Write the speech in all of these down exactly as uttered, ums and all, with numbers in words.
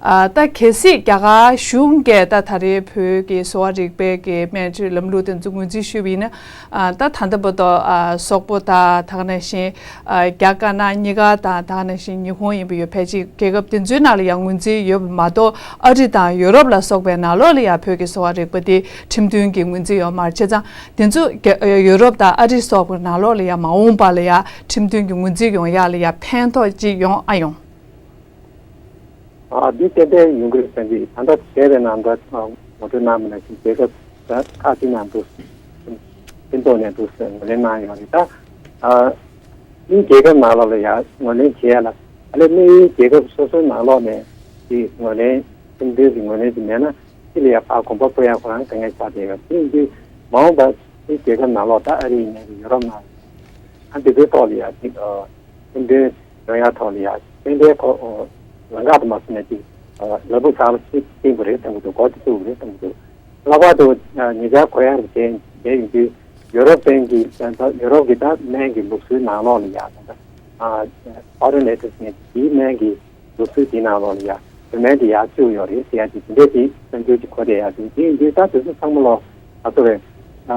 ཨ་ད་གལ་སྲིད་རྒྱ་གར་གཞུང་གིས་ད་ད་རེས་བོད་ཀྱི་གསོ་བ་རིག་པའི་གི་སྨན་བཅོས་ལམ་ལུགས་དེ་ཚོ་ངོས་འཛིན་ཞུས་པ་ཡིན་ན། ཨ་ད་ད་ལྟ་བར་དུ་ཨ་སོག་པོ་དང་ད་ག་ནང་བཞིན་ཨ་རྒྱ་དཀར་ནག་གཉིས་ཀ་དང་ད་ག་ནང་བཞིན་ཉི་ཧོང་ཡིན་པ་ཡོད། ཕལ་ཆེར་རྒྱལ་ཁབ་དེ་ཚོའི་ནང་ལ་ཡང་ངོས་འཛིན་ཡོད་པ་མ་གཏོགས། ཨ་རི་དང་ཡུ་རོབ་ལ་སོགས་པའི་ནང་ལོགས་ལ་ཡང་བོད་ཀྱི་གསོ་བ་རིག་པ་དེ་ཁྲིམས་མཐུན་གྱི་ངོས་འཛིན་ཡོད་མ་རེད། བྱས་ཙང་དེ་ཚོ་རྒྱ་ཡུ་རོབ་དང་ཨ་རི་སོགས་པའི་ནང་ལོགས་ལ་ཡང་མ་འོངས་པ་ལ་ཡང་ཁྲིམས་མཐུན་གྱི་ངོས་འཛིན་ཡོང་ཡག་ལ་ཡང་ཕན་ཐོགས་ཅིག་ཡོང་ཨ་ཡོང་། ཨ་འདི་ཏན་ཏན་ཡོང་གི་རེད་བསམ་གྱི། ད་ལྟ་བྱས་པའི་ནང་ད་ངོ་སྤྲོད་གནང་མི་ནང་བཞིན་རྒྱལ་ཁབ་ད་ཁག་ཅིག་ནང་འདུག་སེ་མཐུན་ཚོགས་ནས་འདུག་སེ་ངོས་ལེན་གནང་ཡོད་རེད། ད་ཨ་དབྱིན་རྒྱལ་ཁབ་ནང་ལོགས་ལ་ཡང་ངོས་ལེན་བྱེད་ཡ་ལ། ཨ་ལས་དམིགས་ཡུལ་རྒྱལ་ཁབ་སོ་སོའི་ནང་ལོགས་ནས་དེ་ངོས་ལེན་ཁྲིམས་མཐུན་གྱི་ངོས་ལེན་དེ་མེད་ན་ཅི་ལ་ཡང་ཕར་གོམ་པ་སྤོ་ཡ་ཁོ་རང་དཀའ་ངལ་ཆགས་བསྡད་ཡོད། དེ་ཡིན་དུས་མ་འོངས་པ་དབྱིན་རྒྱལ་ཁབ་ནང་ལོགས་ད་ཨ་རི་ཡིན་ནའི་ཡུ་རོབ་ནང་ཨ་འདི་ཚོའི་ཐོག་ལ་ཡང་ཅིག་ཨ། ཁྲིམས་མཐུན་ཡོང་ཡ་ཐོག་ལ་ཡ་ཏན་ཏན་ཁོ་ལམ་ཁ་དུ་མ་སོང་ནས་ཅིག་ལམ་བུ་གསར་པ་ཞིག་བཏིང་དགོས་རེད་བསམ་གྱི་འདུག། འགོ་ཅིག་བཙུགས་དགོས་རེད་བསམ་གྱི་འདུག། ལྷག་པར་དུ་ཉེ་ཆར་གོ་ཡ་རེ་བྱས་བྱས་ཡིན་དུས་ཡུ་རོབ་སྟེང་གི་ད་ཡུ་རོབ་ཀྱི་ད་སྨན་གྱི་ལུགས་སྲོལ་ནང་ལོགས་ལ་ཡ་ད་ཨོ་ཏོ་ནེ་ཊིབ་ནས་དེའི་སྨན་གྱི་ལུགས་སྲོལ་དེའི་ནང་ལོགས་ལ་ཡ་བོད་སྨན་དེ་ཡར་བཅུག་ཡོད་རེད་ཟེར་ཡ་ཅིག་དེ་འདྲས་ཅིག་བསམ་ཚུལ་ཅིག་གོ་བསྡད་ཡ་འདུག། དེ་ཡིན་དུས་ད་དེ་ཚོ་ཚང་མ་ལོ་ད་ཚོ་རེད། ཨ་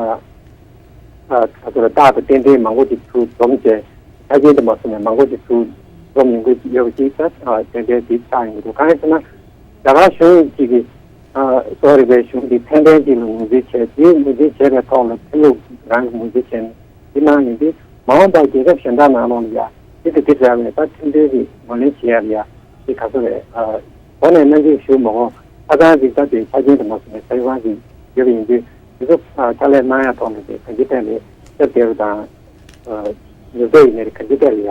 ཚོ་རེད། རྟགས་དང་རྟེན་འབྲེལ་མང་པོ་ཅིག་ཚུར་འཛོམས་བྱས། ཆ་རྐྱེན་དུ་མ་སོང་ནས་མང་པོ་ཅིག་ཚུར་འཛོམས་ཡོང་གི་ཡོད་པ་ཅིག་ད་ཨ་རྟེན་འབྲེལ་དེ་ཆགས་ཡོང་གི་འདུག། གང་ཡིན་ཟེར་ན་རྒྱ་གར་གཞུང་གཅིག་གིས་ཨ་གསོ་བ་རིག་པའི་གཞུང་འདི་ཕན་ལྡན་ཅིག་ལ་ངོས་འཛིན་བྱས། དེ་ངོས་འཛིན་བྱས་པའི་ཐོག་ལ་ཁྲིམས་ལུགས་རང་གིས་ངོས་འཛིན་བྱས་ནས། དེ་གནང་ཡོང་དུས་མ་འོངས་པར་རྒྱལ་ཁབ་གཞན་དག་ནང་ལོགས་ལ་ཡ་དེ་དང་དེ་འདྲ་བའི་ད་ཁྲིམས་མཐུན་གྱི་ངོས་ལེན་བྱེད་ཡ་ལ་ཡ་དེ་ག་ཚོད་རེད། ཨ་གོ་ནས་གནང་གི་ཞུ་མ་གོ་ཧ་ཅང་ཅིག་ད་དེ་ཆ་རྐྱེན་དུ་མ་སོང་ནས་ས་ཡོ་གང་ཅིག་ཡོད་པ་ཡིན་དུས་དེ་ཚོ་ཨ་ཕྱག་ལས་གནང་ཡ་ཐོག་ནས་དེ་གང་ཅིའི་ཐད་ནས་སྟབས་བདེ་བ་དང་ཨ་མྱུར་ཚད་ཡིན་ནའི་གང་ཅིའི་ཐད་ལ་ཡ་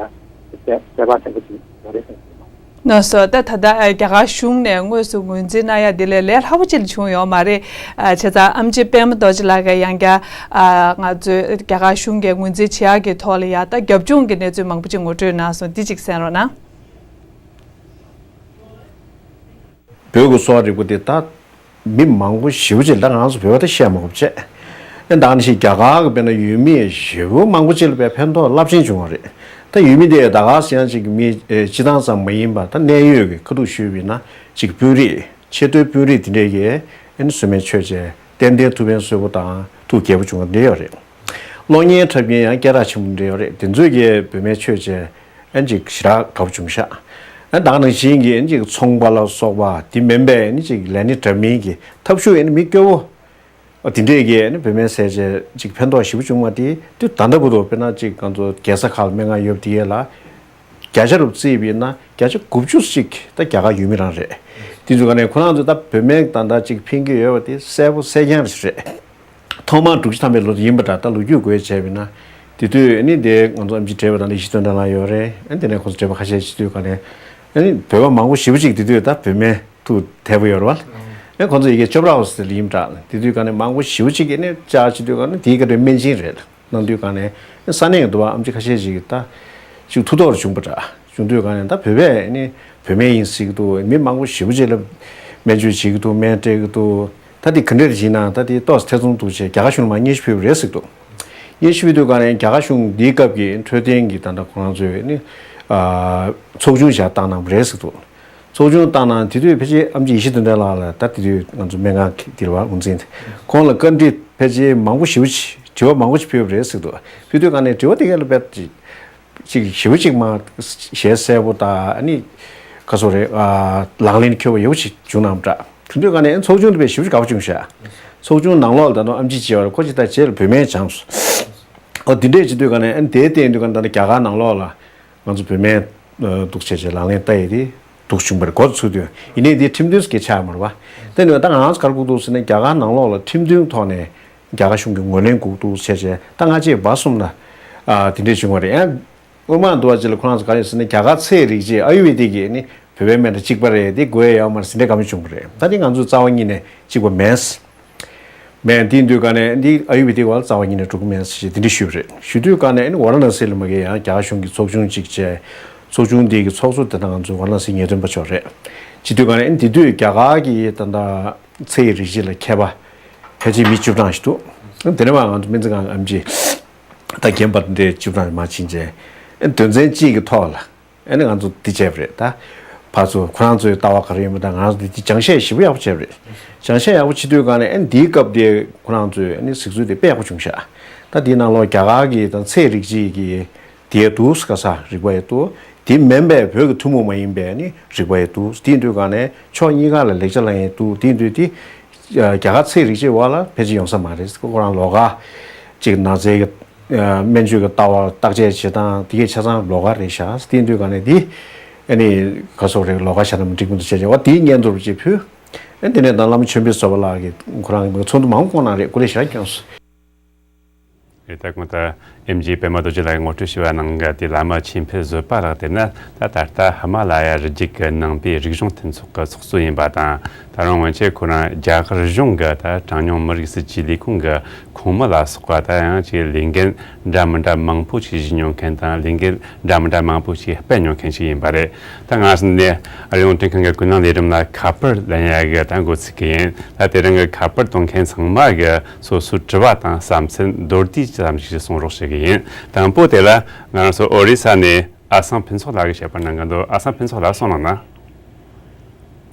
དེ་ཁྱད་པར་ཆེན་པོ་ཅིག་ཡོད་རེད་བསམ་གྱི་འདུག། ལགས་སོ། ད་ད་ལྟ་ཨ་རྒྱ་གར་གཞུང་ནས་དངོས་སུ་ངོས་འཛིན་གནང་ཡ་དེ་ལས་ལས་སླ་པོ་ཅིག་ལ་བྱུང་ཡོད་མ་རེད། ཨ་བྱས་ཙང་ཨེམ་ཆི་པད་མ་རྡོ་རྗེ་ལགས་ཀྱིས་ཡང་བསྐྱར་ཨ་ང་ཚོས་རྒྱ་གར་གཞུང་གིས་ངོས་འཛིན་བྱེད་ཡག་གི་ཐོག་ལ་ཡ་ད་རྒྱབ་ལྗོངས་ཀྱི་གནས་ཚུལ་མང་པོ་ཅིག་ངོ་སྤྲོད་གནང་སོང་། འདི་ཅིག་གསན་རོགས་གནང་། བོད་ཀྱི་གསོ་བ་རིག་པ་དེ་ད་མི་མང་པོ་ཞེ་པོ་ཅིག་ད་ང་ཚོ་བོད་པ་ད་བཤད་མ་དགོས་བྱས། ཨེ་ད་ནི་ཞིག་རྒྱ་གར་གྱི་དཔེར་ན་ཡུལ་མི་ཞེ་པོ་མང་པོ་ཅིག་ལ་དཔེ་ཕན་ཐོགས་རླབས་ཆེན་བྱུང་བ་རེད། ད་ཡུལ་མི་དེ་ད་ག་སེ་ཡང་ཅིག་མི་ཨེ་སྤྱི་བཏང་ཙམ་མ་ཡིན་པ་ད་གནད་ཡོད་ཀྱི་ཁ་ཐུག་ཞུས་པ་ཡིན་ན་ཅིག་དཔོན་རིགས་ཆེས་མཐོའི་དཔོན་རིགས་དེ་འདྲས་ཀྱིས་ཨེ་ནི་བཟོད་མེད་མཆོད་བྱས་ཏན་ཏན་ཐུགས་ཕན་གསོས་པོ་དང་ཐུགས་དགྱེས་པོ་བྱུང་བ་འདྲ་ཡོད་རེད། གློག་བརྙན་འཁྲབ་མཁན་ཡང་སྐད་གྲགས་ཆེན་པོ་འདྲ་ཡོད་རེད། དེ་ཚོས་ཀྱིས་བོད་སྨན་མཆོད་བྱས། ཨན་ཅིག་ཞེ་དྲག་དགའ་པོ་བྱུང་ཤག། ཨན་ད་ག་ནང་བཞིན་གྱི་ཨན་ཅིག་ཚོང་པ་ལ་སོགས་པ་དེ་མིན་པའི་ཨན་ཅིག་ལས་སྣེ་འདྲ་མིན་གྱི་ཐབས་ཤུགས་ཨན་མི་སྐྱོ་བོ་དེ་འདྲས་ཀྱིས་ཨན་བོད་སྨན་ཟས་བྱས་ཅིག་ཕན་ཐོགས་ཞེ་པོ་བྱུང་བ་དེ་དུས་ད་ལྟ་བར་དུ་དཔེར་ན་ཅིག་ང་ཚོ་རྒྱལ་ས་ཁག་ལ་སྨན་ཁང་ཡོད་པ་དེ་ཡས་ལ་བརྒྱ་ཆ་རུ་བརྩིས་པ་ཡིན་ན་བརྒྱ་ཆ་དགུ་བཅུ་ཅིག་ད་རྒྱ་གར་ཡུལ་མི་རང་རེད། དེ་ཚོ་ག་ནས་ཁོ་རང་ཚོ་ད་བོད་སྨན་ད་ལྟ་ཅིག་ཕན་གྱི་ཡོད་པ་དེ་གསལ་པོ་གསལ་རྐྱང་རེད། ཐོག་མར་དྲུག་ཅུ་ཐམ་པའི་ལོ་དེ་ཡིན་པ་འདྲ། ད་ལོ་རྒྱུས་འགོད་བྱས་པ་ཡིན་ན། དེ་དུས་ནི་དེ་ང་ཚོ་ཨེམ་ཆི་བགྲེས་པ་དང་ཡེ་ཤེས་དོན་གྲུབ་ལགས་ཡོད་རེད། ཨ་དེ་ནས་ཁོང་ཚོ་བགྲེས་པ་ཁ་ཤས་ཅིག་དུས་ག་ནས་ཨ་ནི་བོད་པ་མང་པོ་ཞེ་པོ་ཅིག་དེ་དུས་ད་བོད་སྨན་ཐུགས་དད་པོ་ཡོད་རེད་བ། ཨ་ཁོང་ཚོ་ཡི་གེ་ཅོབ་ར་ཧོ་སི་ལ་ཡིན་པ་འདྲ། དེ་དུས་ག་ནས་མང་པོ་ཞེ་པོ་ཅིག་གིས་ནི་བཅར་བྱེད་དུས་ག་ནས་དེའི་སྐབས་དུས་སྨན་སྦྱིན་རེད། གནང་དུས་ག་ནས་ས་གནས་ཀྱི་འདུག་བ། ཨེམ་ཆི་ཁ་ཤས་ཤིག་གིས་ད་ཅིག་ཐུགས་དོགས་བྱུང་པ་འདྲ། བྱུང་དུས་ག་ནས་ད་བོད་པས་ནི་བོད་སྨན་ཡིན་ཟེར་གྱི་འདུག། མི་མང་པོ་ཞེ་པོ་ཅིག་ལ་སྨན་བཅོས་བྱེད་ཀྱི་འདུག། སྨན་སྤྲད་ཀྱི་འདུག། ད་དེ་ག་འདྲས་བྱས་ན་ད་དེ་ཏོག་ཙམ་ཐེ་ཚོམ་འདུག་བྱས་རྒྱ་གར་གཞུང་ལ་མར་སྙན་ཞུ་ཕུལ་བ་རེད་ཟེར་གྱི་འདུག། སྙན་ཞུ་ཕུལ་དུས་ག་ནས་རྒྱ་གར་གཞུང་འདིའི་སྐབས་ཀྱི་འཕྲོད་བསྟེན་གྱི་ད་ལྟ་ཁོ་རང་ཚོས་ནི་ཚོགས་ཆུང་ཞིག་བཏང་གནང་བ་རེད་ཟེར་གྱི་འདུག། ཚོགས་ཆུང་བཏང་གནང་དེ་དུས་ཕལ་ཆེར་ཨེམ་ཆི་ཡེ་ཤེས་དོན་གྲུབ་ལགས་ལ་ད་དེ་དུས་ང་ཚོ་སྨན་ཁང་འདིར་བ་འགོ་འཛིན་དེ་ཁོང་ལ་བཀའ་འདྲི་ཕལ་ཆེར་མང་པོ་ཞེ་པོ་ཅིག་དྲི་བ་མང་པོ་ཞིག་ཕུལ་བ་རེད་ཟེར་གྱི་འདུག། ཕུལ་དུས་ག་ནས་དྲི་བ་དེ་ག་ལ་དཔེ་ཅིག་ཅིག་ཞེ་པོ་ཅིག་མ་ཞལ་གསལ་པོ་དང་ཨ་ནི་ག་ཚོད་རེད། ཨ་ལག་ལེན་ཁྱོད་པ་ཡག་པོ་ཞིག་བྱུང་གནང་འདྲ། དེ་དུས་ག་ནས་ཚོགས་ཆུང་དེ་དཔེ་ཞེ་པོ་ཅིག་དགའ་པོ་བྱུང་ཤག། ཚོགས་ཆུང་ནང་ལོགས་ལ་ད་དུང་ཨེམ་ཆི་བྱས་པ་རེད། ཁོ་ཅིག་ད་རྗེས་ལ་བོད་སྨན་སྦྱངས་སོང་། ཨོ་དེ་འདྲས་བྱེད་དུས་ག་ནས་ཨ་ནི་དེའི་སྟེང་དུས་ག་ནས་ད་རྒྱ་གར་ནང་ལོགས་ལ་ང་ཚོ་བོད་སྨན་འདུག་བྱས་བྱས་ལག་ལེན་བསྟར་ཡས་དེ་འདུག་བྱུང་བ་རེད། འགོ་ཚུགས་དུས་ཡིན་ནའི་དེ་ཁྲིམས་མཐུན་སྐད་ཆགས་མ་རེད་བ། དེ་ནས་ད་ང་ཚོ་ག་རེ་སྒུག་འདུག་ཟེར་ན་རྒྱ་གར་ནང་ལོགས་ལ་ཁྲིམས་མཐུན་ཐོག་ནས་རྒྱ་གར་གཞུང་གི་ངོས་ལེན་སྒུག་འདུག་བྱས་བྱས་ད་སྔ་རྗེས་བར་གསུམ་ལ་ཨ་དེ་འདྲས་བྱུང་བ་རེད། ཡང་སྔོན་མ་འདུག་བ་ཅིག་ལ་ཁོ་རང་ཚོ་ག་རེ་ཟེར་ན་རྒྱ་གར་ཚེ་ཡི་རིག་བྱེད་ཨ་ཡུར་ཝེ་དིག་གི་ནི་བོད་པའི་སྨན་དང་གཅིག་པ་རེད། དེ་དགོས་ཡ་ཡོད་མ་རེད་ཟེར་འདྲས་ག་མི་བྱུང་བ་རེད། ད་དེ་ང་ཚོ་རྩ་བ་ཉིད་ནས་གཅིག་པ་མེད། མེད་དེ་དུས་ག་ནས་འདི་ཨ་ཡུར་ཝེ་དིག་བ་ལ་རྩ་བ་ཉིད་ནས་འགྲོ་གི་མེད་ཟེར་དེ་འདྲ་ཞུས་པ་རེད། ཞུ་དུས་ག་ནས་ཨ་ནི་ཝ་ར་ཎ་སི་ལ་མ་གི་ཡང་རྒྱ་གཞུང་གི་ཚོགས་ཆུང་གཅིག་བྱས། ཚོགས་ཆུང་འདི་གི་ཚོགས་གཙོ་དེ་ད་ང་ཚོ་ཝ་ར་ཎ་སི་ངེས་སྟོན་པ་མཆོག་རེད། བྱེད་དུས་ག་ནས་ཨ་ནི་དེ་དུས་རྒྱ་གར་གྱི་ད་ལྟ་ཚེ་ཡི་རིག་བྱེད་ལ་མཁས་པ་ཕལ་ཆེར་མི་བཅུ་གྲངས་ཤིག་འདུག། ཨ་ནི་དེ་ནས་མ་ང་ཚོ་སྨན་རྩིས་ཁང་གི་ཨེམ་ཆི་ད་རྒན་པ་འདྲའི་བཅུ་གྲངས་མ་ཕྱིན་བྱས་ཨ་ནི་དོན་ཚན་གཅིག་གི་ཐོག་ལ། ཨ་ནི་ང་ཚོ་འདི་བྱས་པ་རེད་ད། ཕར་ཚུར་ཁོ་རང་ཚོའི་ལྟ་བ་ག་རེ་ཡིན་པ་དང་ང་རང་ཚོ་འདི་སྦྱང་བཤད་ཞིབ་པོ་ཡག་པོ་བྱས་པ་རེད། སྦྱང་བཤད་ཡག་པོ་བྱེད་དུས་གང་ནས་ཨ་ནི་འདིའི་སྐབས་དེ་ཁོ་རང་ཚོས་ཨ་ནི་གཟིགས་ཚུལ་དེ་དཔེ་ཡག་པོ་བྱུང་ཤག་ད་འདིའི་ནང་ལོགས་རྒྱ་གར་གྱི་ད་ཚེ་རིག་བྱེད་ཀྱི་དེ་འདུག་ག་ས་རིག་པ་ཡི་འདུག་དེ་མིན་པའི་བོད་ཀྱི་ཐུན་མོང་མ་ཡིན་པའི་ནི་རིག་པ་ཡི་འདུག་དེ་ཡིན་དུས་གང་ནས་ཕྱོགས་གཉིས་ཀ་ལ་ལེགས་ཆ་ལེན་ཡི་འདུག་དེ་ཡིན་དུས་དེ་རྒྱ་གར་ཚེ་རིག་བྱེད་པ་ལ་ཕལ་ཆེར་ཡོང་ས་མ་རེད། ཁོ་རང་ལོགས་ཀ་ཅིག་ན་ཚའི་གི་སྨན་བཅོས་ཀྱི་ལྟ་བ་བརྟག་དཔྱད་བྱེད་སྟངས་དེ་གའི་ཆ་ཚང་ལོགས་ཀ་རེད་ཤག་དེ་ཡིན་དུས་གང་ནས་དེ་ཨ་ནི་ག་སོགས་རེད་ལོགས་ཀ་བྱ་ན་མི་འགྲིག་མི་འདུག་བྱས་བྱས་བ་དེའི་སྙན་ཐོར་ཅིག་ཕུལ། ཨ་དེ་ནས་ད་བླ་མ་ཆོས་འཕེལ་བཟོ་པ་ལགས་ཀྱིས་ཁོ་རང་གི་ཚོགས་འདུ་མང་པོ་བསྐོང་གནང་རེད། སྐུ་ལས་ཞེ་དྲག་བསྐྱོན་སོང་། ཨེ་ད་ཁོང་ད་ཨེམ་ཇི་པད་མ་རྡོ་རྗེ་ལགས་ཀྱིས་ངོ་སྤྲོད་ཞུས་པ་ནང་གི་དེ་བླ་མ་ཆོས་འཕེལ་བཟོད་པ་ལགས་དེ་ནི་ད་ད་ལྟ་ཧི་མ་ལ་ཡ་རི་རྒྱུད་ཀྱི་ནང་པའི་རིག་གཞུང་མཐུན་ཚོགས་ཀྱི་ཚོགས་གཙོ་ཡིན་པ་དང་། ད་རུང་སྔོན་ཆད་ཁོ་རང་རྒྱ་གར་གཞུང་གི་ད་གྲངས་ཉུང་མི་རིགས་སྲིད་ཇུས་ལས་ཁུངས་ཀྱི་ཁོངས་མི་ལ་སོགས་པ་ད་ཡང་ཅིག་ལས་འགན་འདྲ་མི་འདྲ་མང་པོ་ཞིག་བཞེས་མྱོང་མཁན་དང་ལས་འགན་འདྲ་མི་འདྲ་མང་པོ་ཞིག་སྤེལ་མྱོང་མཁན་ཞིག་ཡིན་པ་རེད། ད་ང་ཚོ་ནས་རི་ལུང་བསྟན་ཁང་གི་ཀུན་གླེང་ལས་རིམ་ལ་ཁ་པར་ལེན་ཡ་གི་ད་འགོ་ཚུགས་ཀྱི་ཡིན། ད་དེ་རིང་གི་ཁ་པར་གཏོང་མཁན་ཚང་མ་གི་སོ་སོའི་དྲི་བ་དང་བསམ་ཚུལ་མདོར་བསྡུས་ཙམ་ཞིག་གསུང་རོགས་ཞུ་གི་ཡིན། དང་པོ་དེ་ལ་ང་རང་ཚོ་ཨོ་རི་ས་ནས་ཨ་སང་ཕུན་ཚོགས་ལགས་ཀྱིས་བཤད་པ་གནང་གི་འདུག་ཨ་སང་ཕུན་ཚོགས་ལགས་གསུང་གནང་ན།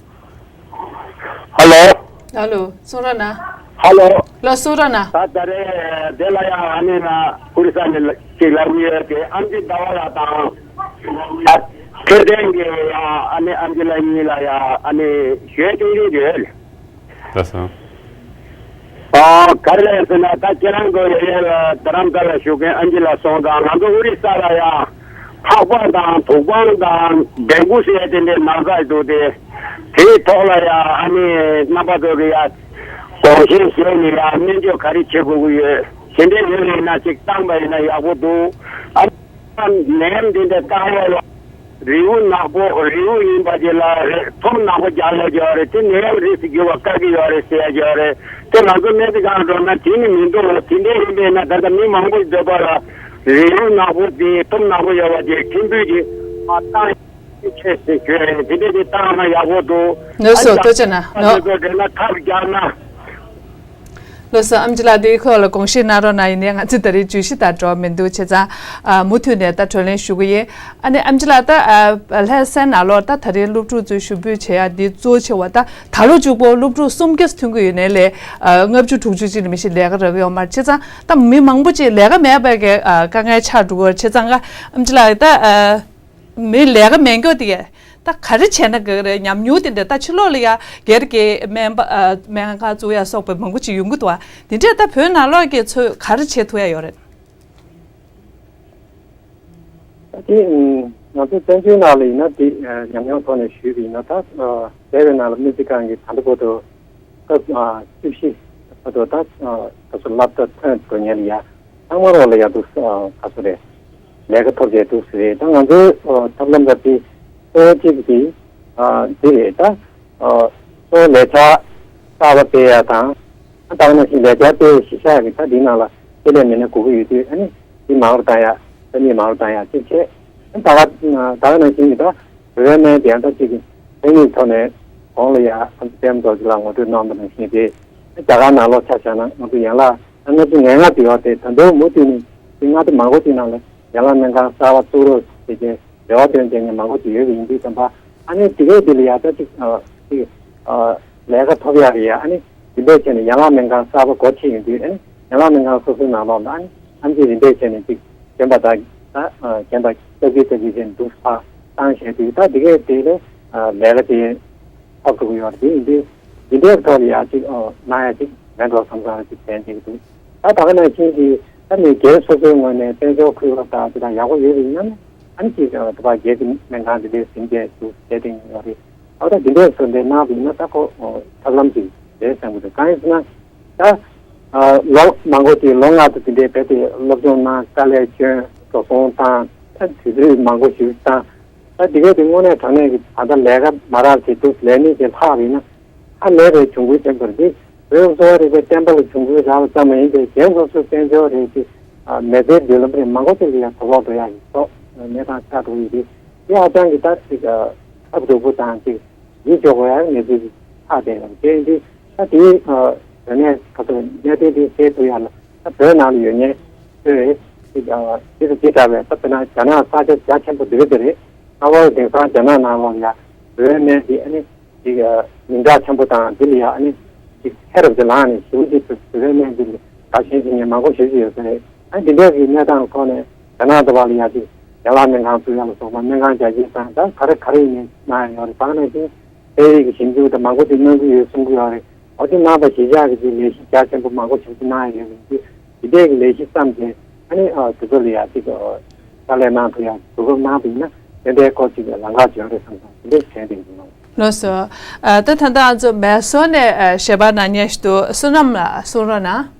ཧ་ལོ། ཧ་ལོ། གསུང་རོགས་གནང་། ཧ་ལོ། ལགས་གསུང་རོགས་གནང་། ད་ད་རེས་དེ་ལ་ཡང་ཨ་ནི་ན་ཨོ་རི་ས་ནས་ཅིག་ལབ་ཀྱི་ཡོད་དེ་ཨེམ་ཆི་ཟླ་བ་ལགས་དང་། ཨ་འཕྲོད་བསྟེན་གྱི་ཡང་ཨ་ནི་ཨེམ་ཆི་ལགས་གཉིས་ལ་ཡང་ཨ་ནི་ཞུ་ཡ་ཅིག་ཡོད། ལགས་སོ། ཨ་ག་རེ་ལབ་ཟེར་ན་ད་ཁྱེད་རང་ཚོ་ཡ་ཡ་ལ་རྡ་རམ་ས་ལ་བཞུགས་མཁན་ཨེམ་ཆི་ལགས་སོང་ཙང་ང་ཚོ་ཨོ་རི་ས་ལ་ཡ་ལྷགས་པ་དང་དུག་པང་དང་ཌེང་གུ་ཟེར་དེ་འདྲའི་ན་ཚ་འདུག་སྟེ། དེའི་ཐོག་ལ་ཡ་ཨ་ནི་རྣམ་པ་ཚོ་གི་ཡ་དགོངས་བཞེས་བཞེས་ནས་ཡ་སྨན་བཅོས་ག་རེ་བྱེད་དགོས་ཀྱི་ཡོད། དེ་འདྲའི་ཡོད་ན་ཡིན་ན་ཅིག་བཏང་པ་ཡིན་ན་ཡག་པོ་འདུག་ཨ་ནི་ནད་ཡམས་འདི་འདྲ་བཏང་ཡ་ལ་རིལ་བུ་ནག་པོ་རིལ་བུ་ཡིན་པ་ཅིག་ལ་རེད། ཐུམ་ནག་པོ་རྒྱག་ཡ་ཡོད་རེད། དེ་ནད་ཡམས་རིགས་སུ་གྱུར་པ་བཀག་གི་ཡོད་རེད་ཟེར་ཡ་ཡོད་རེད། དེ་ང་ཚོ་སྨན་རྩིས་ཁང་འགྲོ་ན་དེ་ནི་མི་འདུག་དེ་འདྲ་ཡིན་པས་ན་ད་ལྟ་མི་མང་པོ་འདོད་པ་ལ་རིལ་བུ་ནག་པོ་དེ་ཐུམ་ནག་པོ་ཡོད་པ་དེ་ཁྲིམས་དཔོན་གྱིས་མ་བཏང་ཆེ་ཞེས་བརྗོད་རེད། དེ་འདྲ་དེ་བཏང་ན་ཡག་པོ་འདུག་ལགས་སོ། ཨ་ཐུགས་རྗེ་གནང་། ཨ་ནི་ཚོ་འདྲེན་ན་ཐབས་རྒྱག་ན། ལགས་སོ། ཨེམ་ཆི་ལགས་དེའི་སྐོར་ལ་དགོངས་བཞེས་གནང་རོགས་གནང་། ཡིན་ནའི་ང་ཚོས་ད་རེས་བརྗོད་གཞི་དང་འགྲོ་མི་འདུག་བྱས་ཙང་། ཨ་མུ་མཐུད་ནས་ད་བགྲོ་གླེང་ཞུ་གི་ཡིན། ཨ་ནི་ཨེམ་ཆི་ལགས་ད་ཨ་ལྷ་སའི་ནང་ལོགས་ད་ད་རེས་སློབ་ཕྲུག་ཚོས་ཞུ་འབོད་བྱེད་ཡ་འདི་གཙོ་ཆེ་བ་ད་ད་ལོ་གཅིག་པོ་སློབ་ཕྲུག་སུམ་བརྒྱ་ཐོན་གྱི་ཡོད་ནའི་ལས་ཨ་ལྔ་བཅུ་དྲུག་ཅུ་ཅིག་ལས་མི་ཤེས་ལས་ཀ་རག་གི་ཡོད་མ་རེད། བྱས་ཙང་ད་མི་མང་པོ་ཅིག་ལས་ཀ་མེད་པའི་གི་ཨ་དཀའ་ངལ་ཆགས་འགྲོ་གི་ཡོད་རེད། བྱས་ཙང་ཨེམ་ཆི་ལགས་ད་ཨ། མི་ལས་ཀ་མེད་མཁན་དེ་གས་ད་ག་རེ་བྱས་ན་དགའ་གི་རེད། ཉམས་མྱོང་དེ་འདྲ་ད་ཕྱི་ལོགས་ལ་ཡ་སྒེར་གྱི་སྨན་པ་ཨ་སྨན་ཁང་བཙུགས་ཡ་སོགས་པའི་མང་པོ་ཅིག་ཡོང་གི་འདུག་བ། དེ་འདྲས་ད་བོད་ནང་ལོགས་ཀྱི་ཚོས་ག་རེ་བྱེད་ཐུབ་ཡ་ཡོད་རེད། ད་དེ་ང་ཚོ་བཙན་བྱོལ་ནང་ལ་ཡིན་ན་དེ་ཉམས་མྱོང་ཐོག་ནས་ཞུས་པ་ཡིན་ན་ད་འདས་པའི་ནང་ལ་སྨན་རྩིས་ཁང་གི་ད་ལྟ་བར་དུ་སྐབས་བཅུ་བཞི་བར་དུ་ད་ག་ཚོད་སློབ་གྲྭ་ཐོན་འགྲོ་མཁན་ལ་ཡ། ཚང་མ་རོགས་ལ་ཡག་ཏུ་ག་ཚོད་རེད། ལས་ཀ་ཐོབ་བྱས་འདུག་ཟེར་རེད། ད་ང་ཚོའི་ཐབས་ལམ་རབ་དེ་གཙོ་བོ་གཅིག་དེ་འདི་རེད། ད་གཙོ་བོ་ལས་འཆར་གསར་པ་སྤེལ་ཡ་དང་། ད་ག་ནང་བཞིན་ལས་འཆར་སྤེལ་བའི་གཞི་བཞག་གི་ད་འདི་ནང་ལ་ཆེད་ལས་མི་སྣ་དགོས་ཀྱི་ཡོད་དུས་ཨ་ནི་འདི་མང་རུ་བཏང་ཡ། ས་གནས་མང་རུ་བཏང་ཡ་གཅིག་བྱས། ད་ག་ད་ག་ནང་བཞིན་གྱི་ད་བོད་པའི་སྨན་དེ་ཡང་ད་གཅིག་གི་ཐོན་མིའི་ཐོག་ནས་གོང་ལ་ཡ་ཨ་ཙི་པད་མ་རྡོ་རྗེ་ལགས་ངོ་སྤྲོད་གནང་བ་ནང་བཞིན་དེ་རྒྱ་གར་ནང་ལོགས་ཆ་བཞག་ན་ང་ཚོ་ཡན་ལག་ལྔ་བཅུ་ང་ལྔ་དེ་ཡོད་དེ་ད་དུང་མུ་མཐུད་ནས་དེ་ལྔ་བཅུ་མང་པོ་དེ་ནང་ལ་ཡན་ལག་སྨན་ཁང་གསར་པ་བཙུགས་རོགས་ཟེར་གྱི་རེ་བ་བཏོན་མཁན་མང་པོ་ཅིག་ཡོད་པ་ཡིན་དུས་ཙམ་པ་ཨ་ནི་དེ་གས་དེ་ལ་ཡ་ད་ཅིག་ཅིག་ལས་ཀ་ཐོབ་ཡག་གི་ཡ་ཨ་ནི་དེ་འདྲས་བྱས་ནས་ཡན་ལག་སྨན་ཁང་གསར་པ་སྒོ་ཕྱེ་ཡོང་དུས་ཨ་ནི་ཡན་ལག་སྨན་ཁང་སོ་སོའི་ནང་ལོགས་ལ་ཨ་ནི་ཨ་ནི་དེ་འདྲས་བྱས་ནས་ཅིག་གཞན་པ་དང་ད་གཞན་པ་སྟབས་ཀྱིས་སྟབས་ཀྱིས་བྱས་ནས་འདུག་ཕར་བཏང་བྱས་དུས་ད་དེ་གས་དེ་ལས་ལས་ཀ་དེ་ཐོབ་ཐུབ་ཀྱི་ཡོད་རེད། དེ་ཡིན་དུས་འདི་འདྲའི་ཐོག་ལ་ཡ་གཅིག་གནང་ཡ་གཅིག་མེད་འགྲོ་བསམ་བསམ་གཅིག་དྲན་བསྡད་ཀྱི་འདུག་ད་ད་ག་ནང་བཞིན་གྱི་ད་མི་སྒེར་སོ་སོའི་ངོས་ནས་དཔལ་འབྱོར་ཁུལ་ལ་ད་དེ་དང་ཡག་པོ་ཡོད་པ་ཡིན་ན་ཨ་ནི་གཅིག་ད་པ་སྒེར་གྱི་སྨན་ཁང་འདི་འདྲའི་ཟིན་བྲིས་ཤིག་བྱས་བསྡད་ཀྱི་ཡོད་རེད། ད་ད་འདི་འདྲའི་བཟོ་འདྲ་གནང་བ་ཡིན་ན་ད་ཁོ་ཐབས་ལམ་ཅིག་རེད་བསམ་གྱི་འདུག་གང་ཡིན་ཟེར་ན་ད་ལོ་མང་པོ་དེ་ལོ་ལྔ་དང་དེ་འདྲའི་བས་དེ་སློབ་སྦྱོང་གནང་དཀའ་ལས་བསྐྱོན་འགྲོ་སོང་བཏང་ད་དུས་ཚོད་མང་པོ་ཞིག་བཏང་། ད་འདི་གས་དེ་དངོས་གནས་དྲང་གནས་ཀྱི་ད་ལྟ་ལས་ཀ་མ་རག་བྱེད་དུས་ལས་གནས་ཀྱི་ལྷག་རེད་ན་ཧ་ལས་པའི་གྱོང་གུན་ཐེབས་པ་རེད། བོད་གསོ་བ་རིག་པའི་བསྟན་པ་ལ་གྱོང་གུན་རག་པ་ཙམ་མ་ཡིན་པའི་གཞན་སོ་སོའི་དཔལ་འབྱོར་རེད་ཅེས་མི་ཚེའི་མདུན་ལམ་རེད་མང་པོ་ཅིག་ལ་ཡང་དོ་ཕོག་འགྲོ་ཡག་གི་ཐོག་གནས་སྟངས་ཆགས་འགྲོ་གི་རེད། དེ་ཧ་ཅང་གི་ད་ཅིག་ཐབས་སྡུག་པོ་དང་ཅིག་ཡིད་སྐྱོ་དགོས་ཡག་གནས་ཚུལ་ཅིག་ཆགས་བསྡད་ཡོད་རེད། དེ་ཡིན་དུས་ད་དེའི་དོན་གནད་ཁ་ཐུག་གནད་དོན་དེ་སེལ་ཐུབ་ཡག་ལ་ད་བོད་ནང་ལ་ཡོད་མཁན་ཚོས་ཅིག་དེ་དང་དེ་འདྲ་བས་ད་དཔེར་ན་རྒྱ་ནག་ས་ཆ་རྒྱ་ཆེན་པོ་འདི་རེད་དེ་རེད། ཨ་བར་དེང་སང་རྒྱ་ནག་ནང་ལོགས་ཡ་ བོད་སྨན་འདི་ཨ་ནི་ཅིག་མིང་གྲགས་ཆེན་པོ་དང་འདི་ལ་ཡ་ཨ་ནི་ཅིག་ཧེ་རབ་ཅིག་ལངས་ནས་ཞེ་པོ་ཅིག་བོད་པའི་སྨན་འདི་ལ་དགའ་ཞེན་བྱེད་མཁན་མང་པོ་ཞེ་པོ་ཅིག་ཡོད་ས་རེད། ཨ་ནི་འདི་འདྲའི་གི་གནས་སྟངས་ཐོག་ནས་རྒྱ་ནག་འདི་བ་ལ་ཡ་ཅིག་ཡན་ལག་སྨན་ཁང་བཙུགས་ཡ་ལ་སོགས་པ་སྨན་ཁང་རྒྱ་སྐྱེད་བཏང་ད་ག་རེ་ག་རེ་ཡིན་ནའི་གནང་ཡ་ཡོད་རེད། ད་ནང་བཞིན་སྤེལ་རེས་ཀྱི་ཞིབ་འཇུག་དང་མང་པོ་ཅིག་གནང་གི་ཡོད་གསུང་གི་ཡོད་རེད། འོ་དེ་གནང་པ་གཞིར་བཞག་གི་ཅིག་ལས་གཞི་རྒྱ་ཆེན་པོ་མང་པོ་ཞིག་ཅིག་གནང་ཡ་ཡོད་རེད། འདི་འདི་འདྲའི་གི་ལས་གཞི་བརྩམས་ཏེ་ཨ་ནི་ཨ་དེ་ཚོ་ལ་ཡ་ཅིག་ཨ་དཀའ་ལས་གནང་ཐུབ་ཡ་གོ་སྐབས་གནང་པ་ཡིན་ན་དེ་འདྲའི་སྐོར་ཅིག་ལ་ལམ་ཁ་བྱོན་རེད་བསམ་སོང་། དེ་འདྲའི་དྲན་བསྡད་ཡིན་ནོ། ལགས་སོ། ཨ་ད་ད་ལྟ་ང་ཚོ་མེ་སོར་ནས་ཨ་ཞལ་པར་གནང་མཁན་ཞིག་འདུག་བསོད་ནམས་ལགས་གསུང་རོགས་གནང་།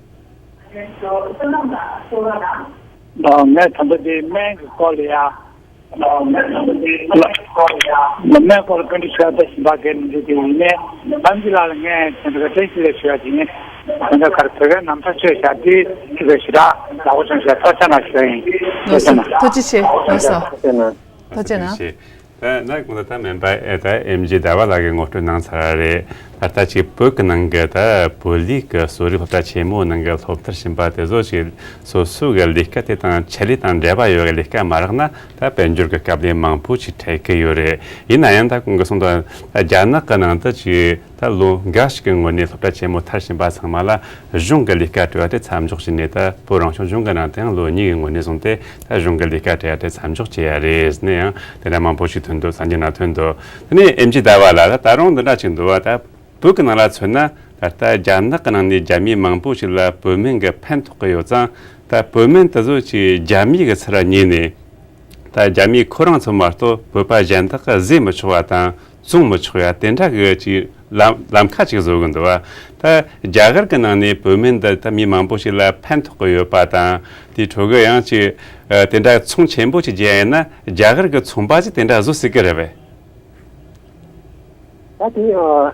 ཨ་ངས་ད་ལྟ་དེ་སྨན་གྱི་སྐོར་ལ་ཡ། སྨན་སྐོར་ལ་སྐུ་མགྲོན་ཞུ་བ་ད་ཞིང་པ་རྒན་འདི་དེ་ཡིན་ནས་ལམ་གྱི་ལ་ལ་ངས་དེ་འདྲ་བཀྲ་ཤིས་ལས་ཞུ་བ་དེ་ཡིན། དེ་འདྲ་གར་བོད་པའི་རྣམ་ཐར་ཆོས་བྱ་དེ་ཅི་ལས་ཞུ་ར་ལག་པ་བྱང་ཞུ་ཐོ་ཅག་ན་ཞུ་ཡིན། ལགས་སོ། ཐོ་ཅི་ཆེ། ལགས་སོ། ཐོ་ཅི་ན། ཐུགས་རྗེ་ཆེ། ད་ན་གོང་དུ་ད་སྨན་པ་ཨེ་ད་ཨེམ་ཇི་ཟླ་བ་ལགས་ཀྱིས་ངོ་སྤྲོད་གནང་ཚར་བ་རེད། ད་ལྟ་ཅིག་བོད་ཀྱི་ནང་གི་ད་བོད་ལུགས་ཀྱི་གསོ་རིག་སློབ་གྲྭ་ཆེན་མོའི་ནང་གི་སློབ་མཐར་ཕྱིན་པ་དེ་ཚོ་ཞིག་སོ་སོ་གི་ལས་ཀ་དེ་དང་ཆེད་ལས་དང་འབྲེལ་བ་ཡོད་པའི་ལས་ཀ་མ་རག་ན་ད་དཔལ་འབྱོར་གྱི་དཀའ་ལས་མང་པོ་ཞིག་འཕྲད་ཀྱི་ཡོད་རེད། ཡིན་ན་ཡང་ད་གོང་གི་གསུང་དང་རྒྱ་ནག་གི་ནང་དུ་ཅིག་ད་ལོ་འགའ་ཞིག་གི་སྔོན་ནས་སློབ་གྲྭ་ཆེན་མོ་མཐར་ཕྱིན་པ་ཚང་མ་ལ་གཞུང་གི་ལས་ཀ་སྤྲད་པ་དེ་མཚམས་འཇོག་བྱས་ནས་ད་བོད་རང་སྐྱོང་ལྗོངས་ཀྱི་ནང་དུ་ཡང་ལོ་གཉིས་ཀྱི་སྔོན་ནས་བཟུང་སྟེ་ད་གཞུང་གི་ལས་ཀ་སྤྲད་ཡ་དེ་མཚམས་འཇོག་བྱས་ཡ་རེད་ཟེར་ནས་ཡང་དེ་འདྲ་མང་པོ་ཞིག་ཐོན་འདུག་གསར་འགྱུར་ནང་ཐོན་འདུག་དེ་ནས་ཨེམ་ཆི་ཟླ་བ་ལགས་ད་ད་རུང་འདི་འདྲ་ཞིག་འདུག་བ། ད་བོད་ཀྱི་ནང་ལ་མཚོན་ན་ད་ལྟ་རྒྱ་ནག་གི་ནང་ནས་རྒྱ་མི་མང་པོ་ཞིག་ལ་བོད་སྨན་གྱི་ཕན་ཐོགས་ཀྱི་ཡོད་ཙང་ད་བོད་སྨན་དེ་ཚོ་ཅིག་རྒྱ་མི་གི་ཚུར་ཉོས་ནས། ད་རྒྱ་མིས་ཁོ་རང་ཚོ་མ་གཏོགས་བོད་པ་གཞན་དག་གིས་བཟོས་མི་ཆོག་པ་དང་བཙོང་མི་ཆོག་ཡ་དེ་འདྲ་གི་ཅིག་ལམ་ལམ་ཁ་ཅིག་བཟོ་གི་འདུག་བ། ད་རྒྱ་གར་གི་ནང་ནས་བོད་སྨན་འདི་ད་མི་མང་པོ་ཞིག་ལ་ཕན་ཐོགས་གི་ཡོད་པ་དང་དེའི་ཁྲོད་གི་ཡང་ཅིག་ཨ་དེ་འདྲ་ཚོང་ཆེན་པོ་ཅིག་རྒྱག་ཡིན་ན་རྒྱ་གར་གི་ཚོང་པ་ཅིག་དེ་འདྲ་བཟོ་སྲིད་གི་རེད་པས། ད་དེ་ཨ་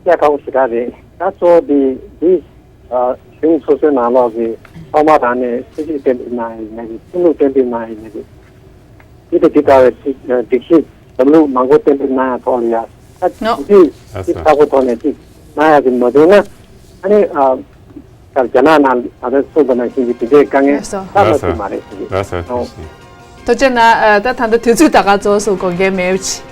སྐད་ཁག་པོ་ཞེ་དྲག་རེད། ད་གཙོ་བོ་དེ་དེ་ཨ་གཞུང་སོ་སོའི་ནང་ལོགས་ཀྱི་ཐོག་མ་རང་ནས་སྲིད་ཇུས་གཏན་འབེབས་གནང་ཡ་ཡིན་ན་རེད། ཁྲིམས་ལུགས་གཏན་འབེབས་གནང་ཡ་ཡིན་ན་རེད། དེ་དང་དེ་ལྟ་བའི་སྒྲིག་སྒྲིག་གཞི་ལམ་ལུགས་མང་པོ་གཏན་འབེབས་གནང་ཡ་ཐོག་ལ་ཡ་ད་ནོ། དེ་ལགས་དེ་སོ། ཚགས་པོ་ཐོག་ནས་ཅིག་གནང་ཡ་ཅིག་མ་བྱུང་ན་ཨ་ནི་ཨ། ལྟར་རྒྱ་ནག་ནང་ད་ལྟ་གསུངས་པ་ནང་བཞིན་གྱི་དེ་འདྲའི་དཀའ་ངལ་ལགས་སོ། ད་ལགས་སོ། མ་རེད་ཟེར་གྱི། ལགས་སོ། ཨོ། ཐུགས་རྗེ་ཆེ། ཐུགས་རྗེ་གནང་། ཨ་ད་ད་ལྟ་དུས་ཚོད་ད་ག་རྫོགས་སོང་། དགོངས་འགལ་མེད་པ་ཅིག་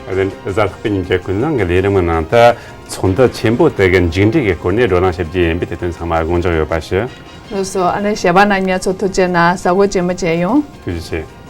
ཨ་ནི་གཟའ་ལྷག་པའི་ཉིན་གྱི་ཀུན་བཟང་གི་ལས་རིམ་གྱི་ནང་དུ་ཚོགས་འདུ་ཆེན་པོ་དེ་གི་མཇུག་འབྲས་ཀྱི་སྐོར་ནས་བགྲོ་གླེང་བྱེད་རྒྱུ་ཡིན་པས་དེ་དོན་ཚང་མ་དགོངས་འཇགས་ཡོད་པ་ཞུ། ལགས་སོ། ཨ་ནི་ཞལ་པར་གནང་མཁན་ཚོ་ཐུགས་རྗེ་གནང་། གཟའ་འཁོར་རྗེས་མ་མཇལ་ཡོང་། ཐུགས་རྗེ་ཆེ།